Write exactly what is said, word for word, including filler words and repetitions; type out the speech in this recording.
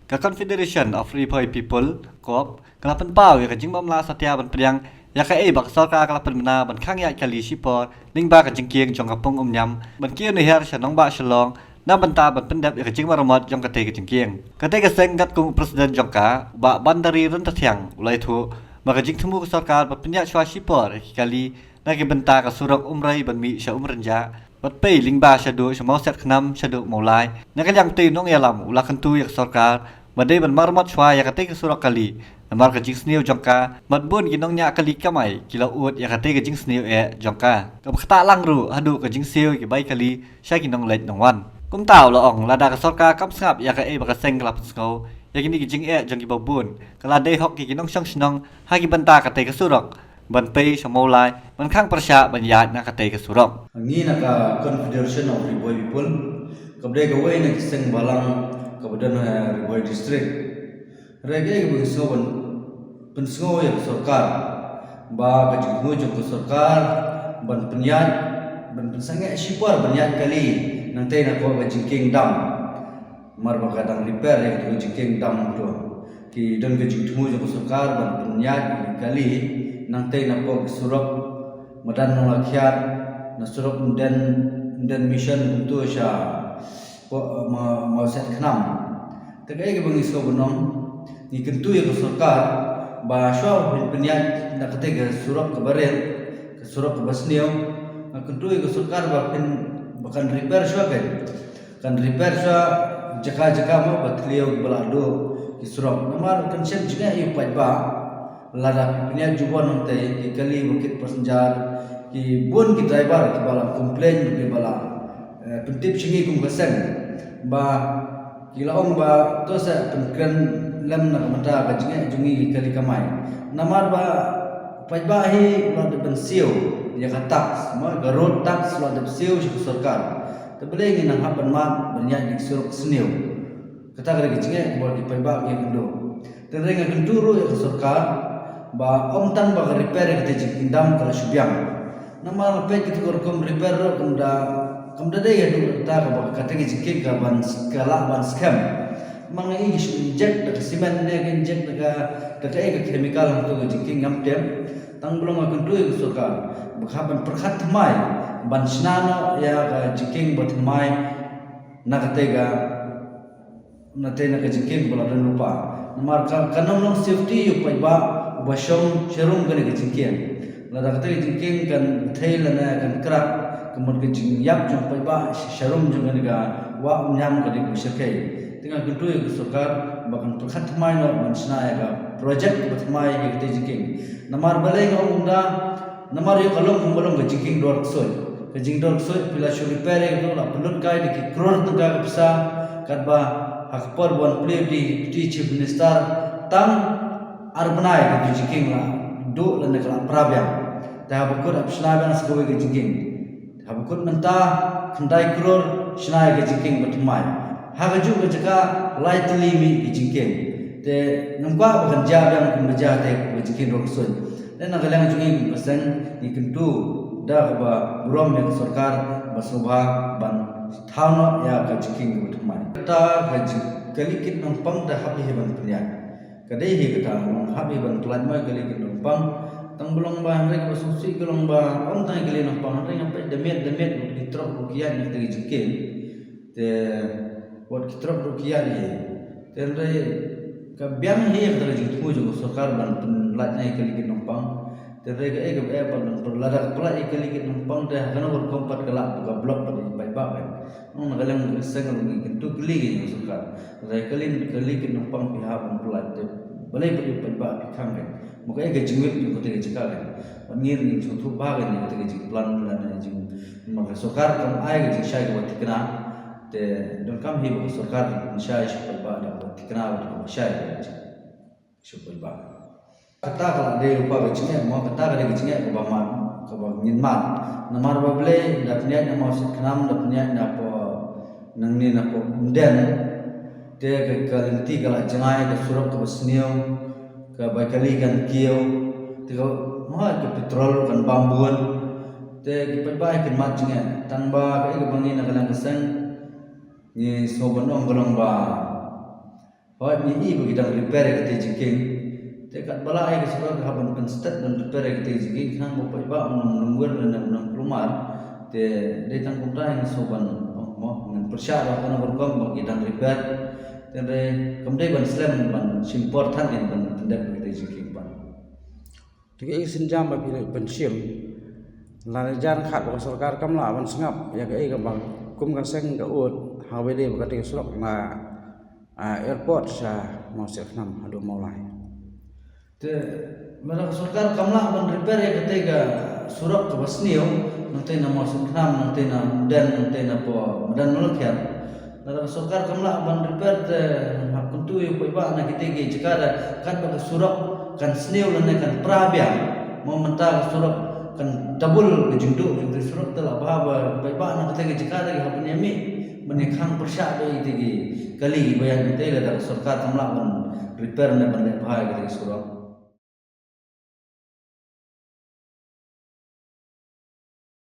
Ka Confederation of Ri Bhoi People, CoRP, ka la pynpaw ïa ka jingmamla satia ban pdiang ïa kaei ba ka sorkar ka la pynbna ban khang ïaid kali shipor lyngba ka jingkieng jong ka pung Umïam ban kiew nukhiar sha nongbah Shillong na bynta ban pyndep ïa ka jingmaramot jong katei ka jingkieng. Katei ka seng katkum u president jong ka, u Bah Bandari Ryntathiang, u la ïathuh ba ka jingthmu ka sorkar ban pynïaid shuwa shipor ïa ki kali na ki bynta ka surok Umrei ban mih sha Umrynjah bad pei lyngba shaduh sha Mawsiat Khnam shaduh Mawlai. Na ka liang utei u nongïalam u la kyntu ïa ka sorkar ba dei ban maramot shuwa ïa katei ka surok kali namar ka jingsniew jong ka, bad bun ki nongñiah kali kamai ki la ud ïa katei ka jingsniew eh jong ka, kaba ktah lang ruh haduh ka jingsiew ïa ki bai kali sha ki nongleit nongwan. Kumta u la ong, lada ka sorkar kam sngap ïa kaei ba ka seng ka la pynsngew ïa kine ki jingeh jong kiba bun, ka la dei hok ïa ki nongshong shnong ha ki bynta katei ka surok ban pei sha Mawlai ban khang pyrshah ban ïaid na katei ka surok. Ngi na ka Confederation of Ri Bhoi People, kaba dei kawei na ki seng balang kaba don ha Ri Bhoi District, hynrei kaei kaba ngi sngew ban pynsngew ïa ka sorkar ba ka jingthmu jong ka sorkar ban pynïaid, ban pynsangeh shipor ban ïaid kali nangtei na ka jingkieng dam. Namar ba ka dang repair ïa ka jingkieng dam to, ki don ka jingthmu jong ka sorkar ban pynïaid kali nangtei na pok surok Madan Nonglakhiat, na surok Umden, Umden Mission kumto sha pok, ma, Mawsiat Khnam. Te kaei kaba ngi sngew ban ong, ngi kyntu ïa ka sorkar ba shuwa phin pynïaid na katei ka surok kaba rit, ka surok kaba sniew, nga kyntu ïa ka sorkar ba phin, ba kan repair shuwa, kan, kan repair shuwa jaka jaka mo ba thliew ba la duh ki surok. Namar kan shem jingeh ïa u paidbah lada pynïaid jubor nangtei, ki kali ba kit passenger, ki bun ki driver kiba la complain, kiba la, eh, pyntip sha ngi kum ka seng ba ki la ong ba to sa pynkren lem na ka bynta ka jingeh jong ngi ki kali kamai. Namar ba paidbah hi u la dep ban siew ïa ka tax, mo, ka road tax u la dep siew sha ka sorkar. Te balei ngin nang hap ban mad ban ïaid na ki surok sniew? Kata ka dei ka jingeh kaba ki paidbah ki ïakynduh. Te hynrei nga kyntu ruh ïa ka sorkar ba ym tang ba ka repair ïa katei ka jingkieng dam ka la shu biang. Namar nga peit kito ki rukom repair ruh kam da, kam da dei haduh katta kaba katei ka jingkieng ka ban, ka lah ban skhem. Ma nga i ki shu inject da ka cement ne ka inject da ka, da kaei ka chemical hangto ka jingkieng ngam tip. Tang ba long nga kyntu ïa ka sorkar ba ka hap ban pyrkhat thymmai ban shna noh ïa ka jingkieng ba thymmai na katei ka, na tei na ka jingkieng ba la don lypa. Namar ka, kan ym long safety ïa u paidbah uba shong sharum kane ka jingkieng. Lada katei ka jingkieng kan bthei lane kan krak, ka mut ka jingïap jong u paidbah sharum jong kane ka wah Umïam ka dei kaba shyrkhei. Te nga kyntu ïa ka sorkar ba kan pyrkhat thymmai noh ban shna ïa ka project ba thymmai ïa katei ka jingkieng. Namar balei nga ong kumta, namar ïoh ka long kumba long ka jingkieng dor ksuid. Ka jingdor ksuid phi la shu repair ïa kato, la pynlut kai da ki klur tyngka ka pisa, katba ha ka por ba wan plie u Deputy Chief Minister tang ar bnai kato ka jingkieng la duh lane ka la pra biang. Te haba kut hap shna biang sa kawei ka jingkieng. Haba kut mynta khyndai klur shna ïa ka jingkieng ba thymmai. Ha kajuh ka jaka lai tylli mih ka jingkieng. Te ngam kwah ba kan jia biang kumba jia te ka jingkieng dor ksuid. Te na ka liang jong ngi kum ka seng ngi kyntu da kaba burom ïa ka sorkar ba sngewbha ban thaw noh ïa ka jingkieng kaba thymmai. Kata ka jing, kali kit nongpang te hap hi ban pynïaid. Ka dei hi kata, nang hap hi ban pyllait mo ïa kali kit nongpang. Tang ba long ba hynrei kaba sngewsih ka long ba ym tang ïa kali nongpang, hynrei nga peit da miet da miet wat ki trok ruh ki ïaid na katei ka jingkieng. Te wat ki trok ruh ki ïaid hi. Te hynrei ka biang hi ïa kata ka jingthmu jong ka sorkar ban pyllait na ïa kali kit nongpang. Te hynrei kaei kaba eh pat ban pyllait, lada ka pyllait ïa kali kit nongpang te ha kano ka rukom pat ka lah ba ka block pat ïa u paidbah kan. Nang na ka liang ka seng ruh ngi kyntu kylli ïa ka sorkar. Lada kali, kali kit nongpang phi hap ban pyllait te balei pat ïa u paidbah phi khang kan? Mo kaei ka jingmut jong katei ka jaka kan? Bad ngi ruh ngin sngewthuh bha kan ïa katei ka jingplan lane jing, namar ka sorkar kam ai ka jingshai kaba thikna. Te donkam hi ba ka sorkar kan shai sha u paidbah da kaba thikna bad kaba shai ka jing sha u paidbah. Kata ka la dei lypa ka jingeh, mo kata ka dei ka jingeh kaba mad, kaba ngin mad. Namar ba balei, da pynïaid na Mawsiat Khnam, da pynïaid na pok, nangne na pok Umden. Te ka, ka lynti ka la jngai, ka surok kaba sniew, ka bai kali kan kiew. Te ka, mo ka petrol kan bam bun. Te ki paidbah kin mad jingeh. Tang ba kaei kaba ngi na ka liang ka seng ngi sngew ban ong ka long ba Hooid, ngi i ba ki dang repair ïa katei jingkieng. Te katba lah ïa ka surok hap ban pynstet ban repair ïa katei jingkieng, khnang ba paidbah un ym lungwer lane un ym kulmar. Te dei tang kumta ngi shu ban, oh, mo, ngin pyrshah ruh kano ka rukom ba ki dang repair. Te dei kam dei ban slem ban shim por than in ban pyndep ïa katei jingkieng pat. Te kaei ka sienjam ba phi la pynshim? Lada jan khat ba ka sorkar kam lah ban sngap ïa kaei kaba kum ka seng ka ud ha kaba ïadei bad katei ka surok na, ah, airport sha Mawsiatkhnam haduh Mawlai. Te lada ka sorkar kam lah ban repair ïa katei ka surok kaba sniew, nangtei na Mawsiatkhnam, nangtei na Umden, nangtei na poh Madan Nongkhiat. Lada ka sorkar kam lah ban repair te hap kyntu ïa u paidbah na kitei ki jaka, da katba ka surok kan sniew lane kan pra biang. Mo, mynta ka surok kan double ka jingduh jong katei surok, te lah bha ba paidbah na katei ki jaka te ki hap ban ïa mih ban ïa khang pyrshah da kitei ki kali kiba ïaid, nangtei lada ka sorkar kam lah ban repair ne ban leh bha ïa katei ka surok.